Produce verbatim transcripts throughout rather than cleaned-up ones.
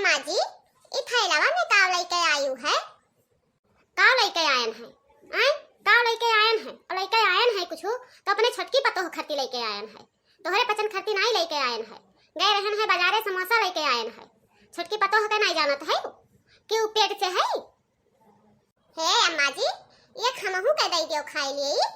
अम्मा जी, ई थैलवा में का लइके आयु है? का लइके आयन है? आय, का लइके आयन है? और लइके आयन है कुछ तो अपने छोटकी पतोह खातिर लइके आयन है, तोहरे पचन खातिर नाई लइके आयन है। गए रहन है बाजारे, समोसा लइके आयन है। छोटकी पतोह के नाई जानत है कि उ पेट से है? हे अम्मा जी, ये हमहू के दे दियो खाए लिए।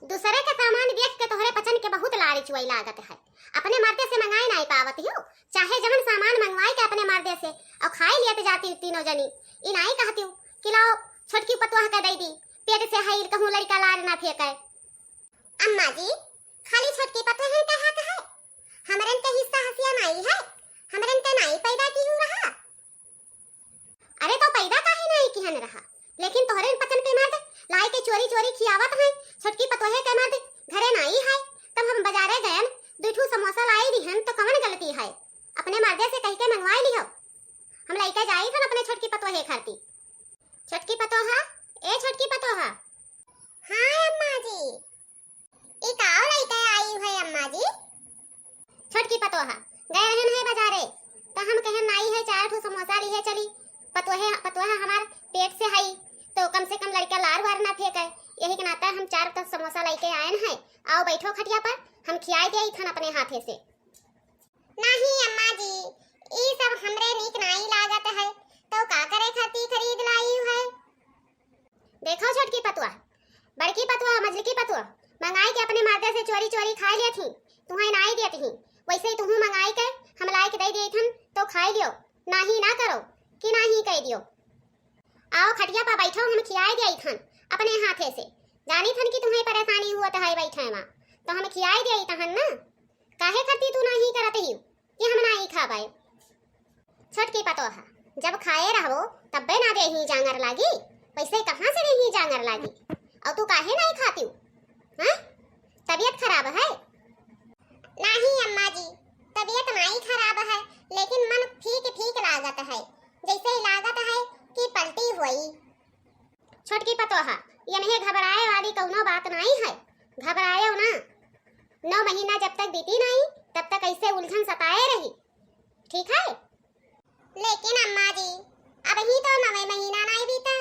दूसरे के सामान देख के तोहरे पचन के बहुत लार चुआई लागत है। अपने मर्दे से मंगाई नाई पावत हियो, चाहे जवन सामान मंगवाई के अपने मर्दे से और खाई लियत जाती तीनों जनी। ई नाई कहती कि लाओ छोटकी पतोह के दे दी, पेट से है, कहूँ लड़का लार ना फेंके। अम्मा जी, खाली छोटकी पतोह है कहा कहे? हमरन के हिस्सा हसिया नाई है, हमरन के नाई पैदा की हूँ रहा। अरे तो पैदा काहे नाई किहन रहा, लेकिन तोहरे पचन के मर्द लाई के चोरी चोरी खियावत हैं। छोटकी पतोहे के मर्द घरे नाई है, तब हम बाजारे गयन, दुई ठू समोसा लाई दिहन तो कवन गलती है? अपने मर्दे से कह के मंगवाई लिहो, हम लइके जाई थन अपने छोटकी पतोहे खाती। छोटकी पतोहा, ए छोटकी पतोहा। हाँ अम्मा जी। ई का लइके आई है अम्मा जी? छोटकी पतोहा, गए रहन है बाजारे, तो हम कहन आई है चार ठो समोसा लिए चली। पतोहे, पतोहा हमार पेट से हई, तो कम से कम लड़का लार वार ना फेंके। यही के नाते हम चार ठो समोसा लइके आयन है। आओ बैठो खटिया पर, हम खियाए दे थन अपने हाथे से। नहीं अम्मा जी, ई सब हमरे नीक नाई लागत है, तो का करे खातिर खरीद लाई है? देखो छोटकी पतुआ, बड़की पतुआ, मझलकी पतुआ, मंगाई के अपने मर्दे से चोरी चोरी खाए लेत ही, तुहैं नाई देत ही, वैसे ही तुहू मंगाई के हम लाए के दे देत हन, तो खाई लियो, नाही ना करो कि नाही कह दियो। आओ खटिया पर बैठो, हम खियाए देत हन अपने हाथे से, जानी थन कि तुहैं परेशानी हुआ तो है बैठे मा, तो हम खियाए देत हन ना, काहे खातिर तू नाही करत ही? कि हम नाई खा पाए। छोटकी पतोहा, जब खाए रहबो तब्बे ना देही जांगर लागी, वैसे कहाँ से देही जांगर लागी? और तू काहे नाई खाती हूँ? हाँ? तबीयत खराब है? नहीं अम्मा जी, तबीयत नाई खराब है, लेकिन मन फीक फीक लागत है, जैसे ही लागत है कि पलटी हुई। छोटकी पतोहा, यमहे घबराए वाली कौनो बात नाई है, घबरायो ना। नौ महीना जब तक बीती नाई, तब तक ऐसे उलझन सताए रही, ठीक है? लेकिन अम्मा जी, अबही तो नवे महीना नाई बीता,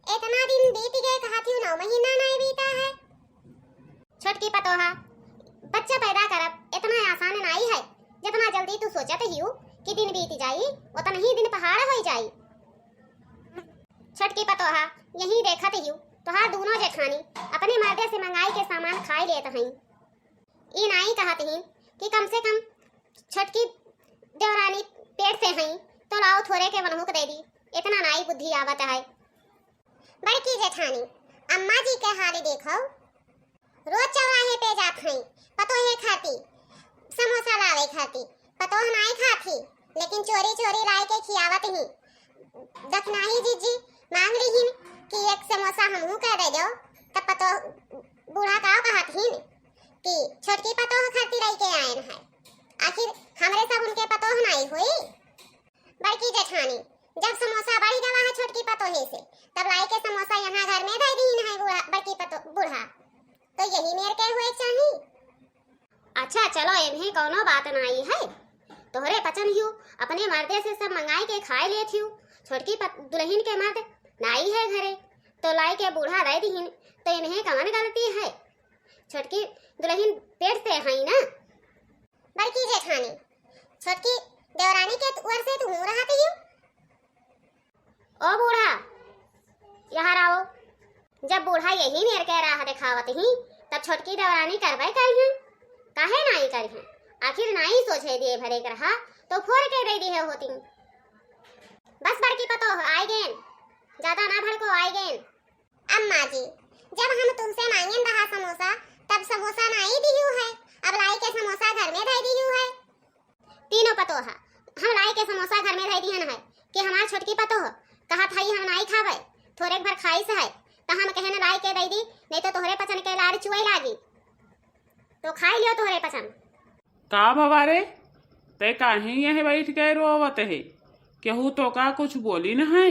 इतना दिन बीत गए, कहा थी नौ महीना नाई बीता है। छोटकी पतोहा, बच्चा पैदा करब इतना आसान नाई है, जितना जल्दी तू सोचत हियू कि दिन बीत जाई, उतना ही दिन पहाड़ होई जाई। छोटकी पतोहा, यही देखत हियू, तोहार दूनो जेठानी अपने मर्दे से मंगाई के सामान खाए लेत हईं। ई नाई कहत हीं कि कम से कम छोटकी देवरानी पेट से हईं, तो लाओ थोरे के वनहुक दे दी, इतना नाई बुद्धि आवत है। बड़की जेठानी, अम्मा जी के हाल देखो, रोज चौराहे पे जात हईं पतोहे खाती, समोसा लावे खाती। पतोह नाई खात ही, लेकिन चोरी चोरी लाए के खियावत ही। दखनाही जीजी मांग लिहिन कि एक समोसा हमहू के दे दो, तब पतोह, बूढ़ा का कहत हिन कि छोटकी पतोह खाती लइके आयन है, आखिर हमरे सब उनके पतोह नाई हुई। बड़की जेठानी, जब समोसा बढ़ गवा है छोटकी पतोहे से, तब लाई के समोसा यहाँ घर में दे दीन है बूढ़ा, बड़की पतो-, बूढ़ा। तो यही मेर के हुए चाही। अच्छा, चलो, इन्हें कौनो बात नाई है। तोहरे पचन हियो, अपने मर्दे से सब मंगाई के खाए लेत हियो। छोटकी पत-, दुल्हन के मर्द नाई है घरे, तो लाई के बूढ़ा दे दीन, तो इन्हें कौन गलती है? छोटकी दुल्हन पेट से है ना। बड़की जेठानी, छोटकी देवरानी के ओर से तू रहत ही। ओ बूढ़ा, यहाँ आओ। जब बूढ़ा यही मेर के राह देखावत ही, तब छोटकी देवरानी करबे करिहन, काहे नाई करिहन? आखिर नाई सोचे दिए भरे के रहा, तो फोर के दे दिए होती। बस बड़की पतोह, आए गेन, ज्यादा ना भड़को, आए गेन। अम्मा जी, जब हम तुमसे मांगेन रहा समोसा, तब समोसा नाई दिहू है, अब लाई के समोसा घर में धई दिहू है। तीनों पतोहा, हम लाई के समोसा घर में धई दिहन है कि हमार छोटकी पतोह कहत हई हम नाई खावे, थोरे भर खाइस है, तो हम कहन लाई के दे दी, नहीं तो तोहरे पचन के लार चुए लागी, तो खाई लियो तोहरे पचन। का भवा रे, ते काहे यह बैठ के रोवत है? केहू तो का कुछ बोली न है?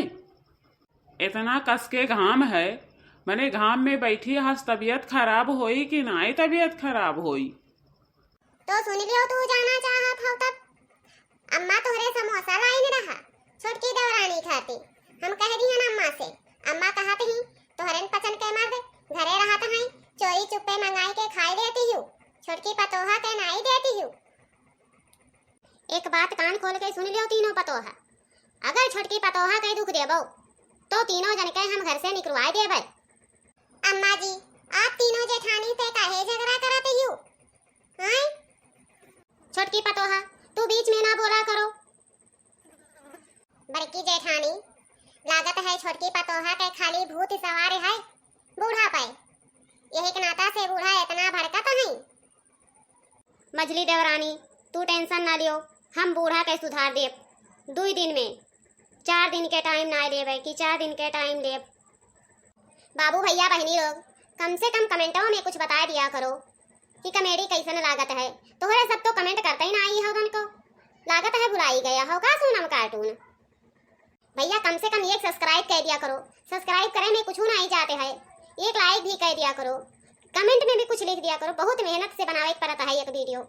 इतना कस के घाम है, मने घाम में बैठी हस, तबीयत खराब होई कि नाई तबीयत खराब होई? तो सुन लियो, तू जाना चाहत हौ तब। अम्मा तोहरे समोसा लाइन रहा, बोल के सुन लियो तीनों पतोहा, अगर छोटकी पतोहा के दुख देबो, तो तीनों जन के हम घर से निकलवाए देबे। अम्मा जी, आप तीनों जेठानी ते काहे झगड़ा करत हियो? हैं? छोटकी पतोहा, तू बीच में ना बोला करो। बड़की जेठानी, लागत है छोटकी पतोहा के खाली भूत सवार है बूढ़ा पे, यही के नाता से बूढ़ा इतना भड़कत है। मझली देवरानी, तू tension ना लियो, हम बूढ़ा के सुधार देब दुई दिन में। चार दिन के time ना लेबे कि चार दिन के time लेब। बाबू भैया बहनी लोग, कम से कम commentों में कुछ बताए दिया करो कि comedy कैसन लागत है। तोहरे सब तो comment करते ही ना आई हो तनको, लागत है भुलाई गया हो का सोनम cartoon। भैया कम से कम एक subscribe कर दिया करो, subscribe करे में कुछ ना ही जाते है, एक like भी कर दिया करो, comment में भी कुछ लिख दिया करो, बहुत मेहनत से बनावे के पड़ता है एक video।